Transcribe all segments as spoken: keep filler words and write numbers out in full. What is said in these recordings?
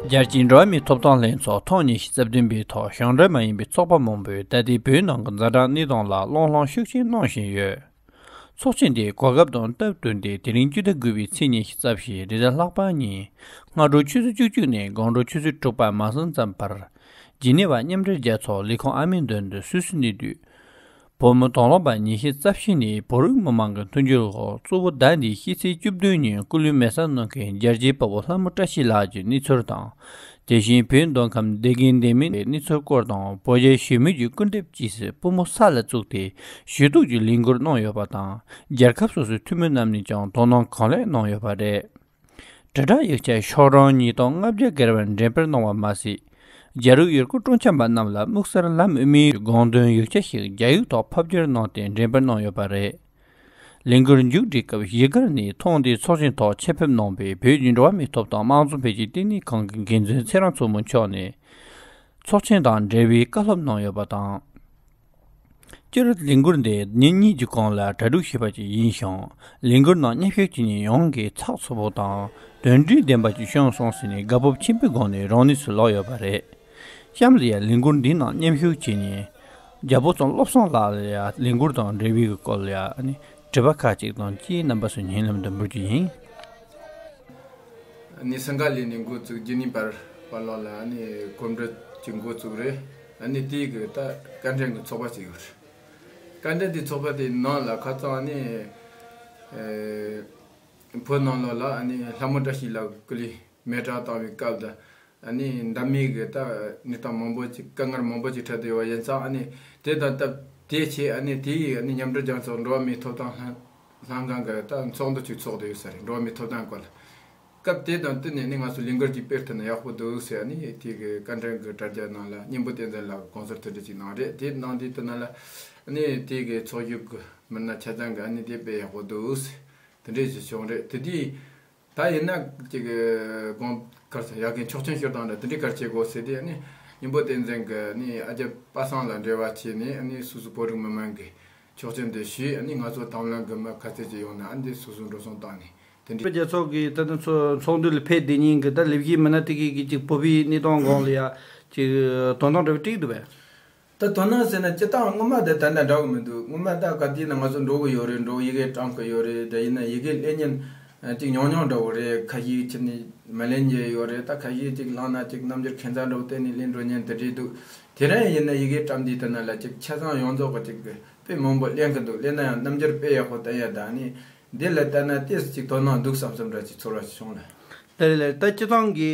རྒྱལ་སྤྱིའི་འགྲོ་བ་མིའི་ཐོབ་ཐང་ལྷན་ཚོགས་ཐོག་ཉི་ཤུ་རྩ་བདུན་པའི་ཐོག་གཞུང་འབྲེལ་མ་ཡིན་པའི་ཚོགས་པ་མང་པོས་ད་ལྟའི་བོད་ནང་གི་ཛ་དྲག་གནས་སྟངས་ལ་སློང་སློང་ཤུགས་ཆེན་གནང་བཞིན་ཡོད། ཚོགས་ཆེན་དེ་གོ་སྐབས་དང་སྟབས་བསྟུན་ཏེ་དེ་རིང་སྤྱི་ཟླ་དགུ་པའི་ཚེས་ཉི་ཤུ་རྩ་བཞི་རེས་གཟའ་ལྷག་པ་ཉིན་སྔ་དྲོ་ཆུ་ཚོད་བཅུ་གཅིག་ནས་དགོང་དྲོ་ཆུ་ཚོད་དྲུག་པ་མ་སོན་ཙམ་བར་ཇི་ནི་ཝ་མཉམ་འབྲེལ་རྒྱལ་ཚོགས་ལས་ཁུངས་ཨ་མའི་མདུན་དུ་སུད་སི་གནས་སྡོད་བོད་མི་དང་བླངས་པ་ཉི་ཤུ་རྩ་བཞི་ནས་བོད་རིགས་མི་མང་གི་མཐུན་འགྱུར་འོག་གཙོ་བོ་ཟླ་འདིའི་ཕྱི་ཚེས་བཅུ་བདུན་ཉིན་སྐུ་ལུས་མེ་སྲེག་གནང་མཁན་རྒྱལ་གཅེས་དཔའ་བོ་ལྷ་མོ་བཀྲ་ཤིས་ལགས་ཀྱི་གནས་ཚུལ་དང་། དེ་བཞིན་བོད་མདོ་ཁམས་བདེ་རྒན་བདེ་མིན་གྱི་གནས་ཚུལ་སྐོར་དང་། བོད་རྒྱའི་གཞོན་ནུ་གི་སྐུལ་འདེབས་བཅས་སུ་པུས་མོ་ས་ལ་བཙུགས་ཏེ་ཞུ་གཏུག་གི་ལས་འགུལ་གནང་ཡོད་པ་དང་། རྒྱལ་ཁབ་སོ་སོའི་འཐུས་མི་རྣམས་ནས་ཀྱང་དོ་སྣང་གང་ལེགས་གནང་ཡོད་པ་རེད། དྲིལ་བསྒྲགས་ཡིག་ཆ་ཤོག་གྲངས་ཉིས་སྟོང་ལྔ་བརྒྱ་བརྒལ་བ་འགྲེམས་སྤེལ་གནང་བ་མ་ཟད། རྒྱ་རིགས་ཡུལ་སྐོར་སྤྲོ་འཆམ་པ་རྣམས་ལ་དམིགས་བསལ་ལམ་སྨོན་དགོངས་དོན་ཡིག་ཆ་ཞིག་རྒྱ་ཡིག་ཐོག་ཕབ་བསྒྱུར་གནང་སྟེ་འགྲེམས་སྤེལ་གནང་ཡོད་པ་རེད། ལས་འགུལ་མཇུག་སྒྲིལ་སྐབས་གཞིས་སྒར་ནས་ཐོན་ཏེ་ཚོགས་ཆེན་ཐོག་ཆེད་ཕེབས་གནང་བའི་བོད་ཀྱི་འགྲོ་བ་མིའི་ཐོབ་ཐང་དམངས་གཙོ་འཕེལ་རྒྱས་ལྟེ་གནས་ཁང་གི་འགན་འཛིན་ཚེ་རིང་མཚོ་མོ་མཆོག་ནས། ཚོགས་ཆེན་དང་འབྲེལ་བའི་བཀའ་སློབ་གནང་ཡོད་པ་དང་། སྤྱིར་ལས་འགུལ་འདི་ཉིན་གཉིས་ཀྱི་གོང་ལ་གྲ་སྒྲིག་ཞུས་པ་ཅིག་ཡིན་ཞིང་། ལས་འགུལ་ནང་མཉམ་ཞུགས་བྱེད་མཁན་ཡོངས་ཀྱི་ཚགས་ཚུད་པོ་དང་དོན་འབྲས་ལྡན་པ་ཅིག་བྱུང་སོང་ཟེར་ནས་དགའ་སྤོབས་ཆེན་པོའི་སྒོ་ནས་རང་གནས་སུ་ལོག་ཡོད་པ་རེད། གཤམ་ལ་ཡང་ལས་འགུལ་འདིའི་ནང་མཉམ་ཞུགས་བྱེད་མཁན་རྒྱལ་པོ་ཚང་བློ་བཟང་ལགས་ལ་ཡང་ལས་འགུལ་དང་འབྲེལ་བའི་སྐོར་ལ་ཡང་དྲི་བ་ཁག་ཅིག་དང་བཅས་རྣམ་པ་ཚོའི་སྙན་ལམ་དུ་འབུལ་རྒྱུ་ཡིན། ནི་སིང་ག་ལི་ནས་འགོ་བཙུགས་ཇི་ནི་བར་བར་ལོགས་ལ་ནི་གོམ་བགྲོད་ཅིག་འགོ་བཙུགས་རེད། ནི་དེའི་གི་ད་སྐད་འཕྲིན་གི་ཚོགས་པ་ཅིག་ཡོད་རེད། སྐད་འཕྲིན་དེ་ཚོགས་པ་དེའི་ནང་ལ་ཁ་སང་ནི་བོད་ནང་ལོགས་ལ་ནི་ལྷ་མོ་བཀྲ་ཤིས་ལགས་སྐུ་ལུས་མེ་སྲེག་བཏང་བའི་སྐབས་དང་། ཨ་ནི་འདམ་མི་གི་ད་གནས་སྟངས་མང་པོ་ཅིག་དཀའ་ངལ་མང་པོ་ཅིག་འཕྲད་དུ་ཡོད་པ་ཡིན་ཙང་། ཨ་ནི་དེ་དང་སྟབས་བདེ་ཆེ། ཨ་ནི་དེ་ཡི་ཨ་ནི་མཉམ་འབྲེལ་རྒྱལ་ཚོགས་འགྲོ་བ་མིའི་ཐོབ་ཐང་ལྷན་ལྷན་ཁང་གི་ད་ཚོགས་འདུ་ཅིག་ཚོགས་བསྡད་ཡོད་ས་རེད། འགྲོ་བ་མིའི་ཐོབ་ཐང་སྐོར་ལ། སྐབས་དེ་དང་བསྟུན་ནས་ནི་ང་ཚོ་ལས་འགུལ་ཅིག་སྤེལ་ཐུབ་ན་ཡག་པོ་འདུག་ཟེར། ཨ་ནི་དེ་གི་སྐད་འཕྲིན་གི་དྲ་རྒྱ་ནང་ལ་སྙིང་པོ་བསྟན་འཛིན་ལགས་གོང་ཟུར་ཐུགས་འདྲི་ཅིག་གནང་རེད། དེ་གནང་དུས་དེ་ནང་ལ་ཨ་ནི་དེ་གི་ཚོགས་ཞུགས་གི་མི་སྣ་ཆ་ཚང་གི་ཨ་ནི་དེ་དཔེ་ཡག་པོ་འདུག་ཟེར་དེ་འདྲས་ཞིག་བྱུང་རེད། དེ་དུས། ད་ཡིན་ན་ཅིག་གོང་གར་ས་ཡག་གི་ཆོག་མཆན་ཞུ་སྟངས་འདྲ་དེ་འདྲའི་གར་བྱེད་དགོས་ཟེར་དུས། ཨ་ནི་སྙིང་པོ་བསྟན་འཛིན་གྱིས་ནི་ཨ་ཅག་པ་སངས་ལ་འབྲེལ་བ་བྱས་ནས། ཨ་ནི་སོ་སོ་བོད་རིགས་མི་མང་གི་ཆོག་མཆན་དེ་ཞུས། ཨ་ནི་ང་ཚོ་དང་བླངས་གི་མི་ག་ཚད་ཅིག་ཡོང་ན་ཨ་འདི་སོ་སོ་འགྲོ་སོང་བཏང་ནས་དེ་འདྲའི། རྒྱལ་ཚོགས་ཀྱི་ད་ལྟ་ཚོགས་ཚོགས་འདུ་ལ་ཕེབས་བསྡད་མཁན་གྱི་ད་ལས་བྱེད་མི་སྣ་དེ་གས་ཀྱིས་ཅིག་བོད་པའི་གནས་སྟངས་སྒང་ལ་ཡ་ཅིག་དོ་སྣང་འདྲ་བོ་སྤྲད་འདུག་པས། ད་དོ་སྣང་ཟེར་ན་སྤྱིར་བཏང་སྔོན་མ་དང་ད་ལྟ་འདྲ་བོ་མི་འདུག། སྔོན་མ་ད་ག་དུས་ན་ང་ཚོ་འགྲོ་གི་ཡོད་རེད། འགྲོ་ཡི་གེ་བཀྲམ་གི་ཡོད་རེད། དེ་ཡིན་ན་ཡི་གེ་ལེན་མཁན་ཅིག་ཉུང་ཉུང་འདྲ་བོ་རེད། ཁ་ཤས་ཅིག་ནི་མ་ལེན་གྱི་ཡོད་རེད། ད་ཁ་ཤས་ཅིག་བླངས་ན་ཅིག་རྣམ་འགྱུར་ཁྱད་མཚར་འདྲ་བོ་བསྟན་ནས་ལེན་འགྲོ་མཁན་དེ་འདྲས་འདུག། དེ་རིང་ཡིན་ན་ཡི་གེ་བཀྲམ་དུས་དེ་ན་ལ་ཅིག་ཆ་ཚང་ཡོངས་རྫོགས་གི་ཅིག་དཔེ་མང་པོ་ལེན་གི་འདུག། ལེན་ན་ཡང་རྣམ་འགྱུར་དཔེ་ཡག་པོ་བསྟན་ཡ་ད་ནི། འདི་ལ་ལྟ་ན་ཏོག་ཙམ་ཅིག་དོ་སྣང་འདུག་བསམ་བསམ་འདྲ་ཅིག་ཚོར་བ་ཞིག་བྱུང་ལ། ལགས་རེད་ལགས་རེད། ད་སྤྱིར་བཏང་གི་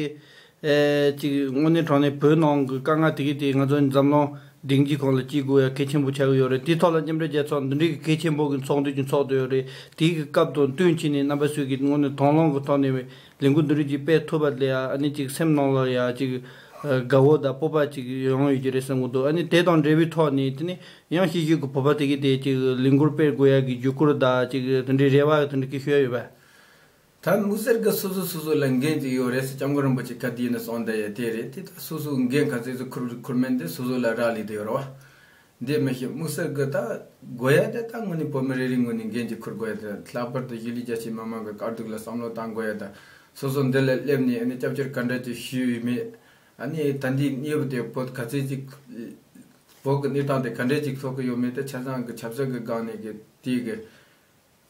ཨེ་ཅིག་དངོས་གནས་དྲང་གནས་བོད་ནང་གི་དཀའ་ངལ་དེ་གའི་དེ་ང་ཚོ་འཛམ་གླིང་སྡིངས་ཆའི་སྒང་ལ་སྐྱེལ་དགོས་ཡ་གལ་ཆེན་པོ་ཆགས་ཀྱི་ཡོད་རེད། དེའི་ཐོག་ལ་མཉམ་འབྲེལ་རྒྱལ་ཚོགས་འདི་འདྲའི་གི་གལ་ཆེན་པོ་གི་ཚོགས་འདུ་ཅིག་ཚོགས་བསྡད་ཡོད་རེད། དེའི་གི་སྐབས་དང་བསྟུན་བྱས་ནས་རྣམ་པ་ཚོས་ཀྱི་དངོས་གནས་དང་བླངས་གི་ཐོག་ནས་ལས་འགུལ་འདི་འདྲ་ཅིག་སྤེལ་ཐུབ་པ་ལ་ཡ་ཨ་ནི་ཅིག་སེམས་ནང་ལ་ཡ་ཅིག་ཨ་དགའ་བོ་དང་སྤོབས་པ་ཅིག་ཡོང་ཡོད་ཀྱི་རེད་བསམ་གྱི་འདུག། ཨ་ནི་དེ་དང་འབྲེལ་བའི་ཐོག་ནས་དེ་ནི། ཡང་ཤེས་ཤེས་ཀྱི་བོད་པ་དེ་གས་དེ་ཅིག་ལས་འགུལ་སྤེལ་དགོས་ཡ་གི་བརྒྱུད་སྐུལ་དང་ཅིག་དེ་འདྲའི་རེ་བ་དེ་འདྲ་གི་ཞུ་ཡ་ཡོད་པས། ད་དམིགས་བསལ་གྱི་སོ་སོ་སོ་སོ་ལ་འགན་ཅིག་ཡོད་རེད་ཟེར་སྐྱབས་མགོན་རིན་པོ་ཆེ་ག་དུས་ཡིན་ན་གསུངས་བསྡད་ཡ་དེ་རེད། དེ་ད་སོ་སོ་འགན་ག་ཚོད་ཚོད་འཁུར་འཁུར་མིན་དེ་སོ་སོ་ལ་རག་ལས་དེ་ཡོད་རེད་བ། འདི་མི་ཤེས། དམིགས་བསལ་གྱི་ད་དགོས་ཡ་དེ་ད་དངོས་གནས་བོད་མི་རེ་རེའི་ངོས་ནས་འགན་ཅིག་འཁུར་དགོས་ཡ་དེ། ལྷག་པར་དུ་གཞིས་ལུས་རྒྱ་ཆེའི་མི་མང་གི་དཀའ་སྡུག་ལ་བསམ་བློ་བཏང་དགོས་ཡ་དང་། སོ་སོ་འདི་ལ་སླེབས་ནས་ཨ་ནི་སྐྱབས་བཅོལ་ག་འདྲ་ཅིག་ཞུས་ཡོད་མེད། ཨ་ནི་ད་འདི་གནས་བབ་དེ་བོད་ག་ཚོད་ཅིག་བོད་ཀྱི་གནས་སྟངས་དེ་ག་འདྲས་ཅིག་ཐོག་གི་ཡོད་མེད་དེ་ཆ་ཚང་གི་ཆབ་སྲིད་ཀྱི་སྒང་ནས་ཀྱི་དེའི་གི་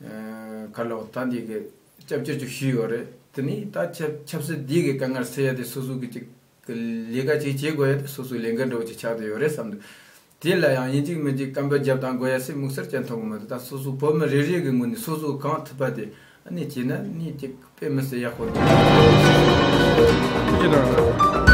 ཨ་ག་ལོག་ད་འདི་གི་སྐྱབས་བཅོལ་ཅིག་ཞུས་ཡོད་རེད། དེ་ནི་ད་ཆབ་ཆབ་སྲིད་འདི་གི་དཀའ་ངལ་སེལ་ཡ་དེ་སོ་སོ་གི་ཅིག་གི་ལས་ཀ་ཅིག་བྱེད་དགོས་ཡ་དེ་སོ་སོའི་ལས་འགན་འདྲ་བོ་ཅིག་ཆགས་བསྡད་ཡོད་རེད་བསམ་འདུག། དེ་ལ་ཡང་ཡིན་གཅིག་མིན་གཅིག་སྐད་འབོད་རྒྱབ་དང་དགོས་ཡ་སེ་དམིགས་བསལ་ཅན་མཐོང་གི་མི་འདུག། ད་སོ་སོ་བོད་མི་རེ་རེ་གི་ངོས་ནས་སོ་སོ་གང་ཐུབ་པ་དེ་ཨ་ནི་བྱས་ན་ནི་ཅིག་དཔེ་མི་སྲིད་ཡག་པོ་འདུག། ཅི་དང་།